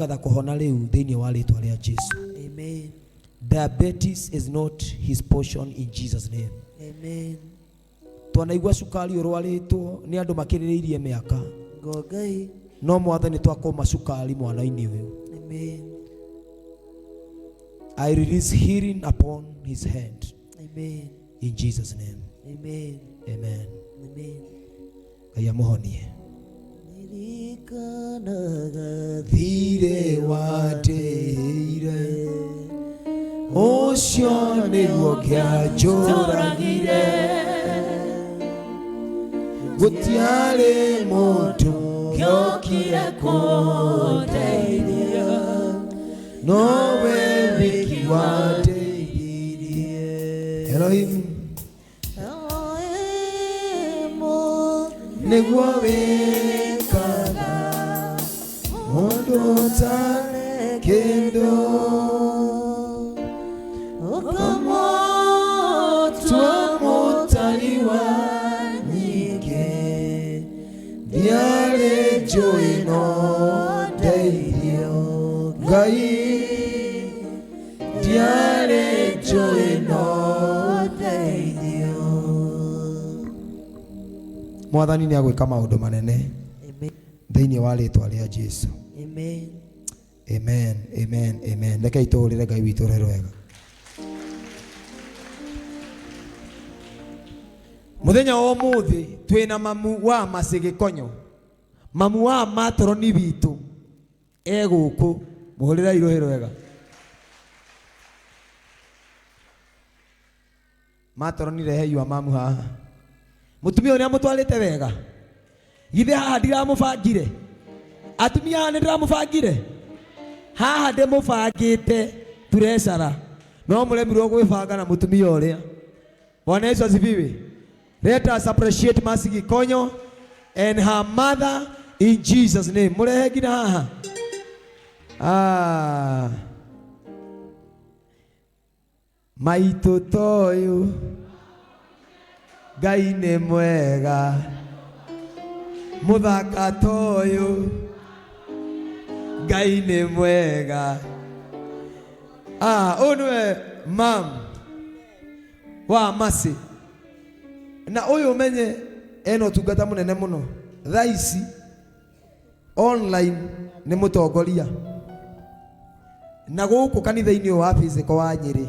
Gatha kũhona rĩu thĩinĩ wa rĩtwa rĩa Jesu. Amen. Diabetes is not his portion in Jesus name. Amen. Twanaigua cukari ũrwarĩtwo nĩ andũ makĩrĩrĩirie mĩaka Ngo Ngai. no mwathani twakũma cukari mwana-inĩ ũyũ. Amen. I release healing upon his hand Amen. in Jesus name. Amen. Amen. Amen. Ngai amũhonie. Ndirikanaga Thirĩ watĩire ũcio nĩguo kĩanjũragire gũtiarĩ mũndũ kĩokire kũndeithia nowe wiki wandeithirie Elohim nĩguo wĩkaga mũndũ ũtarĩ kĩndũ tua mũtari wa nyingĩ ndiarĩ njũĩ no ndeithio Ngai ndiarĩ njũĩ no Mwathani nĩ agwĩka maũndũ manene Amen. thĩinĩ wa rĩtwa rĩa Jesu. Amen. Amen, amen, amen. Rekei tũhũrĩre Ngai witũ rũhĩ rwega. Mũthenya wa ũmũthĩ twĩna mamu wa Mercy Gĩkonyo, mamu wa matroni witũ e gũkũ, mũhũrĩrei rũhĩ rwega. Matroni rehe yua mamu haha. Mũtumia ũyũ nĩamũtwarĩte wega? Githĩ haha ndiramũbangire? Atumia haha nĩndĩramũbangire? Haha ndĩmũbangĩte turecara no mũremirwo gwĩbanga na mũtumia ũrĩa. Bwana Yesu asifiwe. Let us appreciate Mercy Gikonyo and her mother in Jesus name. Mũrehe nginya haha. Ah. Maitũ toyũ Ngai nĩ mwega mũthaka toyũ Ngai nĩ mwega. Ah, ũyũ nĩwe mam wa Mercy na ũyũ ũmenye ena ũtungata mũnene mũno thaa ici online nĩ mũtongoria na gũkũ kanitha-inĩ ũyũ wa physical wa Nyĩrĩ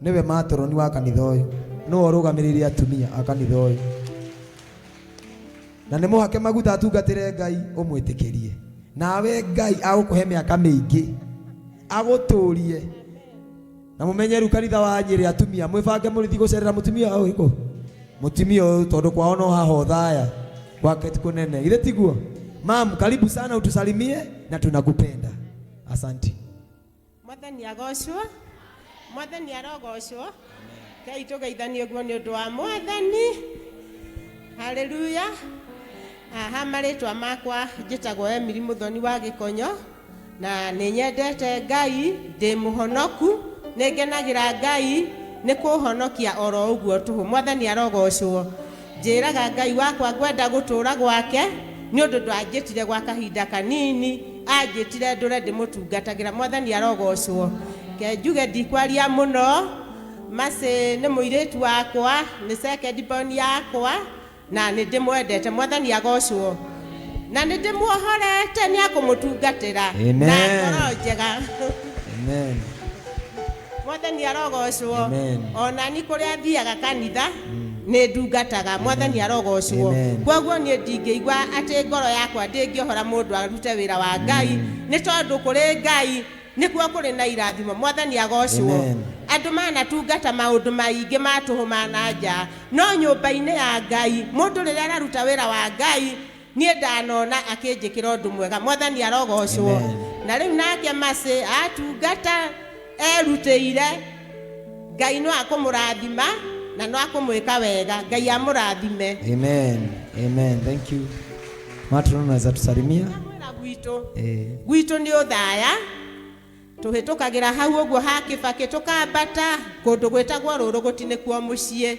nĩwe matroni wa kanitha ũyũ nĩwe ũrũgamĩrĩire atumia a kanitha ũyũ na nĩ mũhake maguta atungatĩre Ngai ũmwĩtĩkĩrie nawe Ngai agũkũhe mĩaka mĩingĩ agũtũrie na mũmenye rĩu kanitha wa Nyĩrĩ atumia mwĩbange mũrĩthi gũcerera mũtumia ũrĩkũ mũtumia ũyũ tondũ kwao no haha Othaya gwake ti kũnene githĩ tiguo mam karibu sana utusalimie na tunakupenda asanti. Mwathani agocwo, Mwathani arogocwo. Ngai tũgeithanie ũguo nĩ ũndũ wa Mwathani. Haleluya. Haha marĩtwa makwa njĩtagwo Emily Mũthoni wa Gĩkonyo na nĩ nyendete Ngai, ndĩ mũhonoku, nĩ ngenagĩra Ngai nĩ kũhonokia oro ũguo tũhũ. Mwathani arogocwo. Njĩraga Ngai wakwa ngwenda gũtũra gwake nĩ ũndũ ndwanjĩtire gwa kahinda kanini, anjĩtire ndũre ndĩmũtungatagĩra. Mwathani arogocwo. Ke njuge ndikwaria mũno. Mercy nĩ mũirĩtu wakwa, nĩ second born yakwa na nĩ ndĩmwendete. Mwathani agocwo. Na nĩ ndĩmuohorete nĩ akũmũtungatĩra Amen. na ngoro njega. Amen. Mwathani arogocwo. Amen. Ona ni kũrĩa thiaga kanitha nĩ ndungataga. Mwathani arogocwo. Amen. Kwoguo niĩ ndingĩigua atĩ ngoro yakwa ndĩngĩohora mũndũ arute wĩra wa Ngai nĩ tondũ kũrĩ Ngai nĩkuo kũrĩ na irathimo. Mwathani agocwo. Amen. Andũ manatungata maũndũ maingĩ ma tũhũ ma na nja, no nyũmba-inĩ ya Ngai mũndũ rĩrĩa araruta wĩra wa Ngai niĩ ndanona akĩnjĩkĩra ũndũ mwega. Mwathani arogocwo. Amen. Na rĩu nake Mercy atungata erutĩire Ngai no akũmũrathima na no akũmwĩka wega. Ngai amũrathime. Amen. Amen. Thank you. Matron unaweza tusalimia? Mwĩra gwitũ Eh. gwitũ nĩ ũthaya tũhĩtũkagĩra hau ũguo ha Kĩbakĩ tũkambata kũndũ gwĩtagwo Rũrũgũti nĩkuo mũciĩ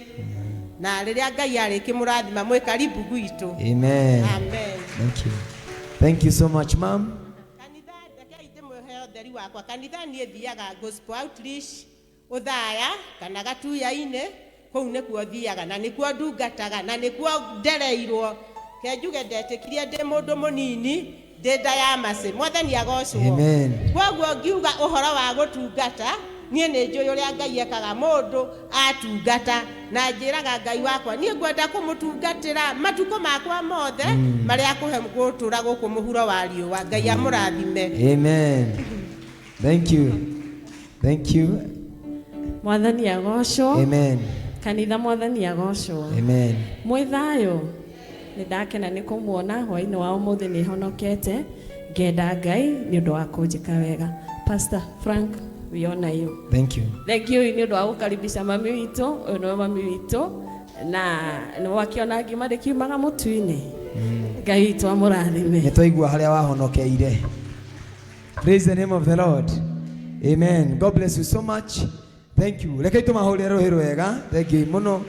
na rĩrĩa Ngai arĩkĩmũrathima mwĩ karibu gwitũ. Amen. Amen. Thank you. Thank you so much, ma'am. Kanitha rekei Kũhe ũtheri wakwa. Kanitha niĩ thiaga Gospel Outreach Ũthaya kana Gatuya-inĩ, kũu nĩkuo thiaga na nĩkuo ndungataga na nĩkuo ndereirwo. Ke njuge ndetĩkirie ndĩ mũndũ mũnini ndĩ nda ya macĩ. Mwathani agocwo. Amen. Kwoguo ngiuga ũhoro wa gũtungata, niĩ nĩ njũĩ ũrĩa Ngai ekaga mũndũ atungata, na njĩraga Ngai wakwa niĩ ngwenda kũmũtungatĩra matukũ makwa mothe marĩa akũhe gũtũra gũkũ mũhuro wa riũa. Ngai amũrathime. Amen. Thank you. Thank you. Mwathani agocwo. Amen. Kanitha mwathani agocwo. Amen. Mwĩ thayũ. Nĩ ndakena nĩ kũmuona hwainĩ wa ũmũthĩ nĩ honokete ngenda Ngai nĩ ũndũ wa kũnjĩka wega. Pastor Frank, we honor you. Thank you. Thank you nĩ ũndũ wa gũkaribisha mami witũ. Ũyũ nĩwe mami witũ na nĩ wakiona ngima ndĩkiumaga mũtu-inĩ. Ngai witũ amũrathime. Nĩ twaigua harĩa wahonokeire. Praise the name of the Lord. Amen. God bless you so much. Thank you. Reke tũmahũrĩre rũhĩ rwega. Thank you mũno.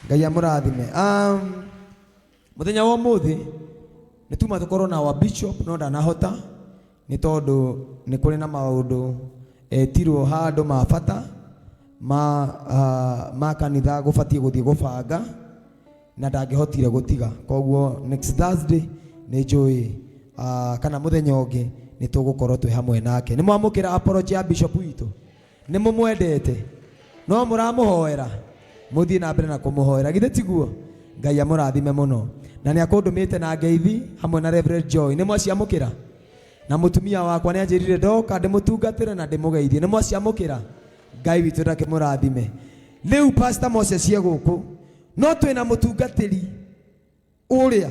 Ngai amũrathime. Mũthenya wa ũmũthĩ nĩ tuma tũkorwo na wa bishop no ndanahota nĩ tondũ nĩ kũrĩ na maũndũ etirwo handũ ma bata ma, ma kanitha gũbatiĩ gũthiĩ gũbanga na ndangĩhotire gũtiga. Koguo next Thursday nĩ njũĩ kana mũthenya ũngĩ nĩ tũgũkorwo twĩ hamwe nake. Nĩ mwamũkĩra apology ya bishop witũ? Nĩ mũmwendete? No mũramũhoera? Mũthiĩ na mbere na kũmũhoera, githĩ tiguo? Ngai amũrathime mũno. Na nĩ akũndũmĩte na ngeithi hamwe na Reverend Joy. Nĩ mwaciamũkĩra? Na mũtumia wakwa nĩ anjĩrire ndoka ndĩmũtungatĩre na ndĩmũgeithie. Nĩ mwaciamũkĩra? Ngai witũ ndakĩmũrathime. Rĩu Pastor Moses e gũkũ, no twĩna mũtungatĩri ũrĩa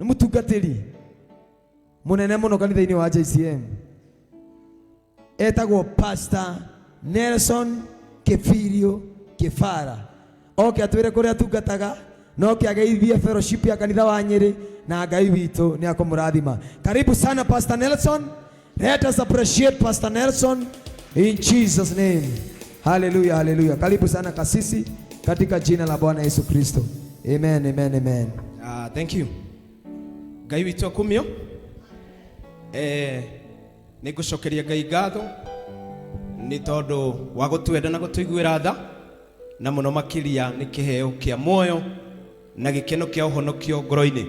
nĩ mũtungatĩri mũnene mũno kanitha-inĩ wa JCM, etagwo Pastor Nelson Kibirio Kibara. Oke atwĩre kũrĩa atungataga, no kĩageithie fellowship ya kanitha wa Nyĩrĩ, na Ngai witũ nĩ akũmũrathima. Karibu sana Pastor Nelson. Let us appreciate Pastor Nelson in Jesus name. Hallelujah, hallelujah. Karibu sana kasisi katika jina la Bwana Yesu Kristo. Amen, amen, amen. Thank you. Ngai witũ akumio. Nĩ ngũcokeria Ngai ngatho nĩ tondũ wa gũtwenda na gũtũiguĩra tha, na mũno makĩria nĩ kĩheo kĩa muoyo na gĩkeno kĩa ũhonokio ngoro-inĩ.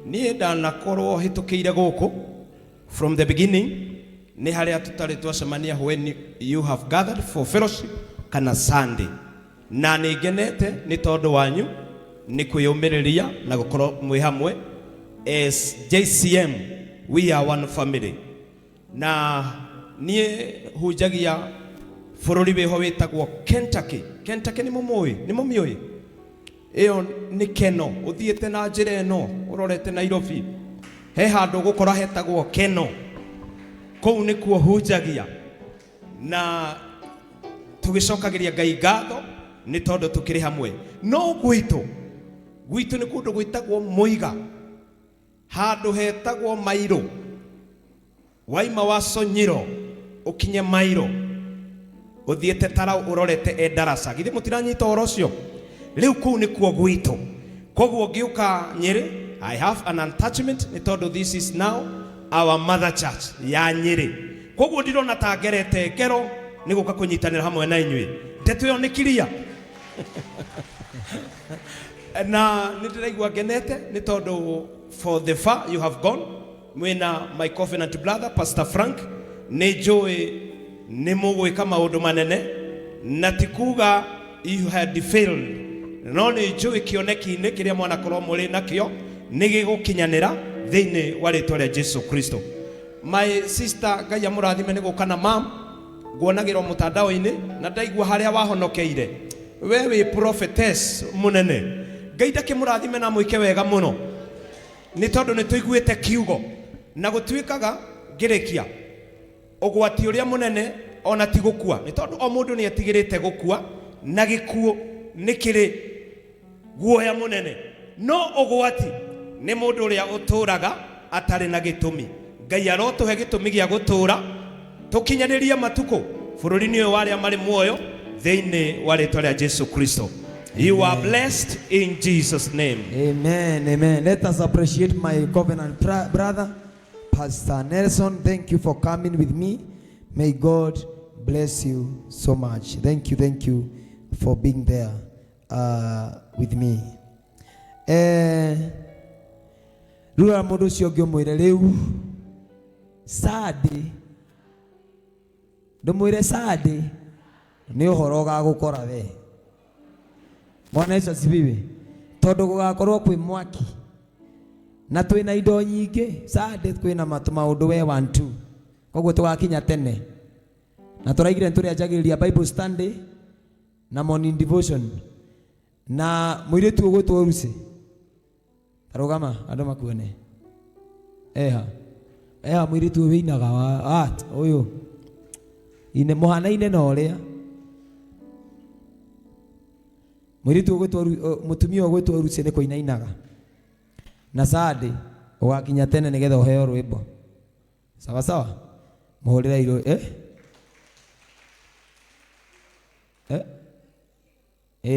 Niĩ ndanakorwo hĩtũkĩire gũkũ from the beginning, nĩ harĩa tũtarĩ twacemania when you have gathered for fellowship kana Sunday, na nĩ ngenete nĩ tondũ wanyu nĩ kwĩyũmĩrĩria na gũkorwo mwĩ hamwe. As JCM we are one family. Na niĩ hunjagia bũrũri wĩho wĩtagwo Kentucky. Kentucky nĩ mũmũĩ? Nĩ mũmĩũĩ? Ĩyo nĩ Keno, ũthiĩte na njĩra ĩno ũrorete Nairobi, he handũ ũgũkora hetagwo Keno. Kũu nĩkuo hunjagia, na tũgĩcokagĩria Ngai ngatho nĩ tondũ tũkĩrĩ hamwe. No gwitũ nĩ kũndũ gwĩtagwo Mũiga, handũ hetagwo Mairũ. Waima wa Sonyiro ũkinye Mairũ, ũthiĩte Tarau ũrorete Endarasa. Githĩ mũtiranyita ũhoro ũcio? Rĩu kũu nĩkuo gwitũ. Koguo ngĩũka Nyĩrĩ, I have an attachment nĩ tondũ this is now our mother church ya Nyĩrĩ. Koguo ndirona ta ngerete ngero nĩ gũka kũnyitanĩra hamwe na inyuĩ. Ndeto ĩyo nĩ clear. Na nĩ ndĩraigua ngenete nĩ tondũ for the far you have gone, mwĩna my covenant brother Pastor Frank, nĩ njũĩ nĩ mũgwĩka maũndũ manene, na ti kuga you had failed, no nĩ njũĩ kĩoneki-inĩ kĩrĩa mwanakorwo mũrĩ nakĩo nĩ gĩgũkinyanĩra thĩinĩ wa rĩtwa rĩa Jesu Kristo. My sister, Ngai amũrathime nĩ gũka na mam nguonagĩrwo mũtandao-inĩ na ndaigua harĩa wahonokeire. We wĩ prophetess mũnene. Ngai ndakĩmũrathime na mwĩke wega mũno nĩ tondũ nĩ tũiguĩte kiugo na gũtuĩkaga ngĩrĩkia ũgwati ũrĩa mũnene ona ti gũkua, nĩ tondũ o mũndũ nĩ etigĩrĩte gũkua na gĩkuũ nĩ kĩrĩ guoya mũnene, no ũgwati nĩ mũndũ ũrĩa ũtũraga atarĩ na gĩtũmi. Ngai arotũhe gĩtũmi gĩa gũtũra tũkinyanĩrie matukũ bũrũri-inĩ ũyũ wa arĩa marĩ muoyo thĩinĩ wa rĩtwa rĩa Jesu Kristo. You are blessed in Jesus name. Amen, amen. Let us appreciate my covenant brother. Pastor Nelson, thank you for coming with me. May God bless you so much. Thank you, thank you for being there with me. Rura mũndũ ũcio ũngĩ ũmwĩre rĩu Sunday, ndũmwĩre Sunday nĩ ũhoro ũgagũkora we. Bwana Yesu asifiwe. Tondũ gũgakorwo kwĩ mwaki na twĩna indo nyingĩ. Sunday kwĩna maũndũ we 1 2, koguo tũgakinya tene na tũraigire nĩtũrĩanjagĩrĩria Bible study na morning devotion na mũirĩtu ũgwĩtwo Lucy. Tarũgama andũ makuone. Eha eha mũirĩtu ũyũ wĩinaga wa ũyũ ine mũhanaine na ũrĩa mũirĩtu ũgwĩtwo mũtumia ũgwĩtwo Lucy nĩ kũinainaga na Sunday ũgakinya tene nĩgetha ũheo rwĩmbo. Sawa sawa, mũhũrĩre irũ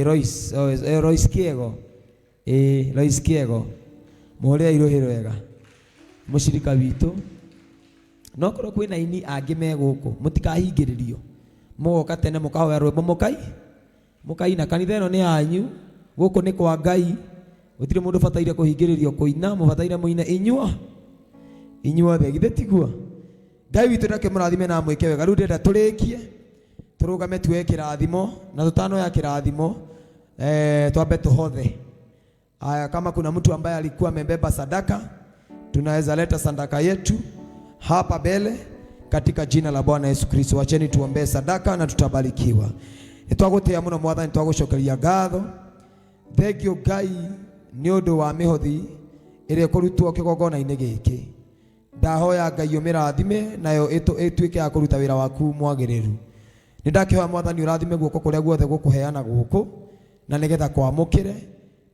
Royce, oh, Royce Kiego. Royce Kiego, mũhũrĩre irũhĩ rwega mũcirika witũ. No korwo kwĩna aini angĩ me gũkũ mũtikahingĩrĩrio, mũgoka tene mũkahoya rwĩmbo mũkai mũkaina. Kanitha ĩno nĩ yanyu, gũkũ nĩ kwa Ngai, gũtirĩ mũndũ ũbataire kũhingĩrĩrio kũina, mũbataire mũine inyuo inyuothe, githĩ tiguo? Ngai witũ ndakĩmũrathime na amwĩke wega. Rĩu ndĩrenda tũrĩkie tũrũgame tuoe kĩrathimo, na tũtanoya kĩrathimo twambe tũhothe. Aya, kama kuna mtu ambaye alikuwa amebeba sadaka, tunaweza leta sadaka yetu hapa mbele katika jina la Bwana Yesu Kristo. Wacheni tuombee sadaka na tutabarikiwa. Nitwagũtĩĩa mũno Mwathani, twagũcokeria ngatho. Thengiũ Ngai nĩ ũndũ wa mĩhothi ĩrĩa ĩkũrutwo kĩgongona-inĩ gĩkĩ. Ndahoya Ngai ũmĩrathime nayo ĩtuĩke ya kũruta wĩra waku mwagĩrĩru. Nĩ ndakĩhoya Mwathani ũrathime guoko kũrĩa guothe gũkũheana gũkũ na nĩgetha kwamũkĩre,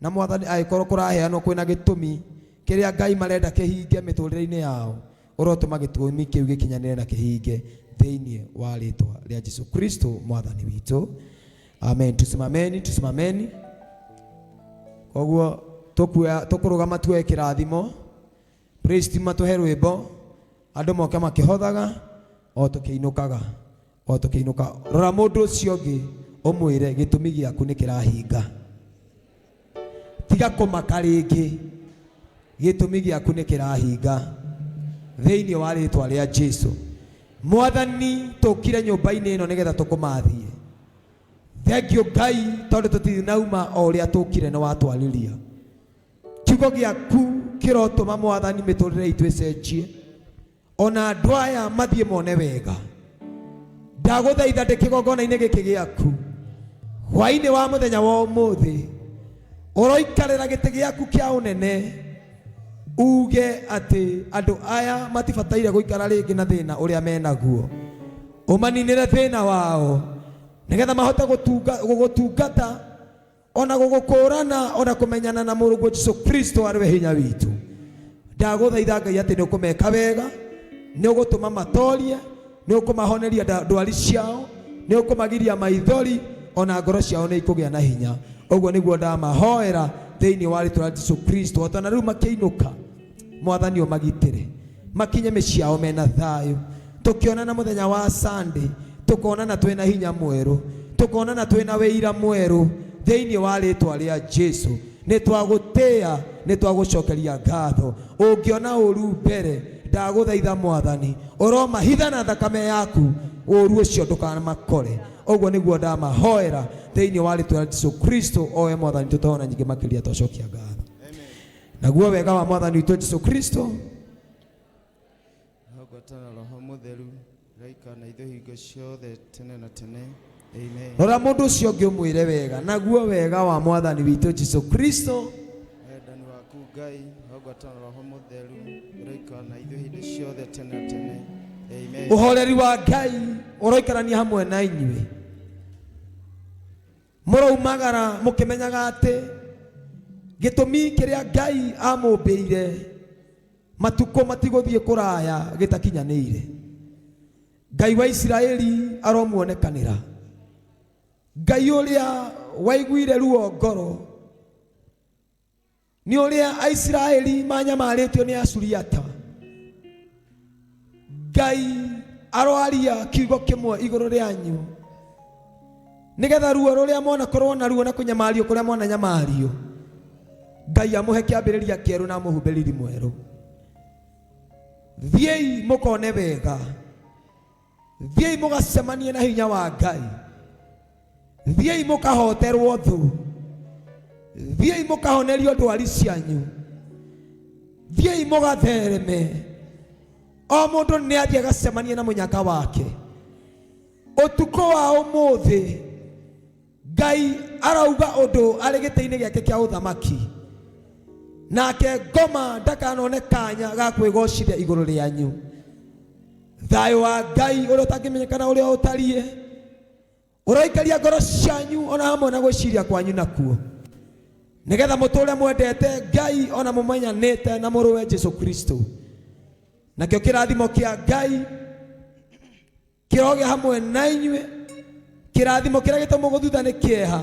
na Mwathani angĩkorwo kũraheanwo kwĩna gĩtũmi kĩrĩa Ngai marenda kĩhinge mĩtũrĩre-inĩ yao, ũrotũma gĩtũmi kĩu gĩkinyanĩre na kĩhinge thĩinĩ wa rĩtwa rĩa Jesu Kristo Mwathani witũ. Amen. Tusimameni, tusimameni. Koguo tũkũrũgama tuoe kĩrathimo. Praise team matũhe rwĩmbo, andũ moke makĩhothaga o tũkĩinũkaga, o tũkĩinũka. Rora mũndũ ũcio ũngĩ ũmwĩre gĩtũmi gĩaku nĩ kĩrahinga. Tiga kũmaka rĩngĩ, gĩtũmi gĩaku nĩ kĩrahinga thĩinĩ wa rĩtwa rĩa Jesu. Mwathani, tũkire nyũmba-inĩ ĩno nĩgetha tũkũmathie. Thengiũ Ngai tondũ tũtinauma o ũrĩa tũkire nĩ watwarĩria. Kiugo gĩaku kĩrotũma Mwathani mĩtũrĩre itũ ĩcenjie, ona andũ aya mathiĩ mone wega. Ndagũthaitha ndĩ kĩgongona-inĩ gĩkĩ gĩaku hwaĩ-inĩ wa mũthenya wa ũmũthĩ, ũroikarĩra gĩtĩ gĩaku kĩa ũnene, uge atĩ andũ aya matibataire gũikara rĩngĩ na thĩna ũrĩa menaguo. Ũmaninĩre thĩna wao nĩgetha mahote gũgũtungata ona gũgũkũrana ona kũmenyana na mũrũguo Jesu Kristo arĩ we hinya witũ. Ndagũthaitha Ngai atĩ nĩ ũkũmeka wega, nĩ ũgũtũma matorie, nĩ ũkũmahoneria ndwari ciao, nĩ ũkũmagiria maithori, ona ngoro ciao nĩ ikũgĩa na hinya. Ũguo nĩguo ndamahoera thĩinĩ wa rĩtwa rĩa Jesu Kristo. O ta na rĩu makĩinũka, Mwathani ũmagitĩre, makinye mĩciĩ yao mena thayũ. Tũkĩonana mũthenya wa Sunday, tũkonana twĩna hinya mwerũ, tũkonana twĩna wĩira mwerũ thĩinĩ wa rĩtwa rĩa Jesu. Nĩ twagũtĩĩa, nĩ twagũcokeria ngatho. Ũngĩona ũru mbere, ndagũthaitha Mwathani ũromahitha na thakame yaku, ũru ũcio ndũkamakore. Ũguo nĩguo ndamahoera thĩinĩ wa rĩtwa rĩa Jesu Kristo, owe Mwathani tũtona nyingĩ makĩria twacokia ngatho. Naguo wega wa Mwathani witũ Jesu Kristo ngwatana Roho Mũtheru raikara na ithuĩ hingo ciothe tene na tene. Amen. Rora mũndũ ũcio ũngĩ ũmwĩre wega, naguo wega wa Mwathani witũ Jesu Kristo, Wendani waku Ngai ngwatana Roho Mũtheru raikara na ithuĩ hĩndĩ ciothe tene na tene. Amen. Ũhoreri wa Ngai ũroikarania hamwe na inyuĩ. Mũroumagara mũkĩmenyaga atĩ gĩtũmi kĩrĩa Ngai amũmbĩire matukũ matigũthiĩ kũraya gĩtakinyanĩire. Ngai wa Isiraeli aromuonekanĩra. Ngai ũrĩa waiguire ruo ngoro nĩ ũrĩa Aisiraeli manyamarĩtio nĩ Asuriata. Ngai aroaria kiugo kĩmwe igũrũ rĩanyu, nĩgetha ruo rũrĩa mwanakorwo naruo na kũnyamario kũrĩa mwananyamario, Ngai amũhe kĩambĩrĩria kĩerũ na amũhumbe riri mwerũ. Thiĩi mũkone wega, thiĩi mũgacemanie na hinya wa Ngai, thiĩi mũkahoterwo thũ, thiĩi mũkahonerio ndwari cianyu, thiĩi mũgathereme. O mũndũ nĩ athiĩ agacemanie na mũnyaka wake. Ũtukũ wa ũmũthĩ Ngai arauga ũndũ arĩ gĩtĩ-inĩ gĩake kĩa ũthamaki, nake ngoma ndakanone kanya ga kwĩgocithia igũrũ rĩanyu. Thayũ wa Ngai ũrĩa ũtangĩmenyekana ũrĩa ũtariĩ ũroikaria ngoro cianyu ona hamwe na gwĩciria kwanyu nakuo, nĩgetha mũtũre mwendete Ngai ona mũmenyanĩte na mũrũwe Jesu Kristo. Nakĩo kĩrathimo kĩa Ngai kĩrogĩa hamwe na inyuĩ, kĩrathimo kĩrĩa gĩtũmagwo thutha nĩ kĩeha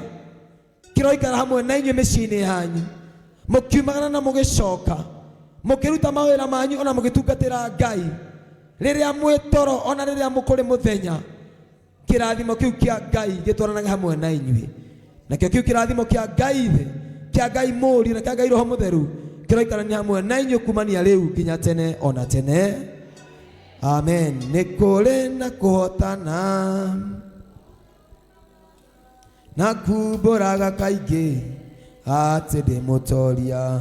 kĩroikara hamwe na inyuĩ mĩciĩ-inĩ yanyu, mũkiumagara na mũgĩcoka, mũkĩruta mawĩra manyu ona mũgĩtungatĩra Ngai, rĩrĩa mwĩ toro ona rĩrĩa mũkũrĩ mũthenya, kĩrathimo kĩu kĩa Ngai gĩtwaranage hamwe na inyuĩ. Nakĩo kĩu kĩrathimo kĩa Ngai thĩ, kĩa Ngai Mũriũ na kĩa Ngai Roho Mũtheru kĩroikarania hamwe na inyuĩ kumania rĩu nginya tene ona tene. Amen. Nĩ kũrĩ na kũhotana na kumbũraga kaingĩ atĩ ndĩ mũtoria.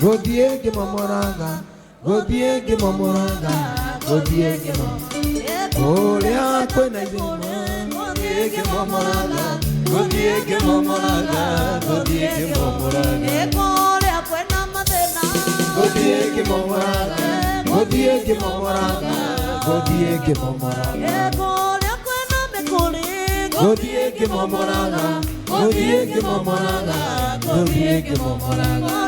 Gũthiĩ ngĩmomoraga, gũthiĩ ngĩmomoraga, gũthiĩ ngĩmomoraga, kũrĩa kwĩna irĩma, Gũthiĩ ngĩmomoraga, gũthiĩ ngĩmomoraga, gũthiĩ ngĩmomoraga, Kũrĩa kwĩna mathĩna, gũthiĩ ngĩmomoraga, gũthiĩ ngĩmomoraga, gũthiĩ ngĩmomoraga, kũrĩa kwĩna mĩkũrĩ, gũthiĩ ngĩmomoraga, gũthiĩ ngĩmomoraga, gũthiĩ ngĩmomoraga,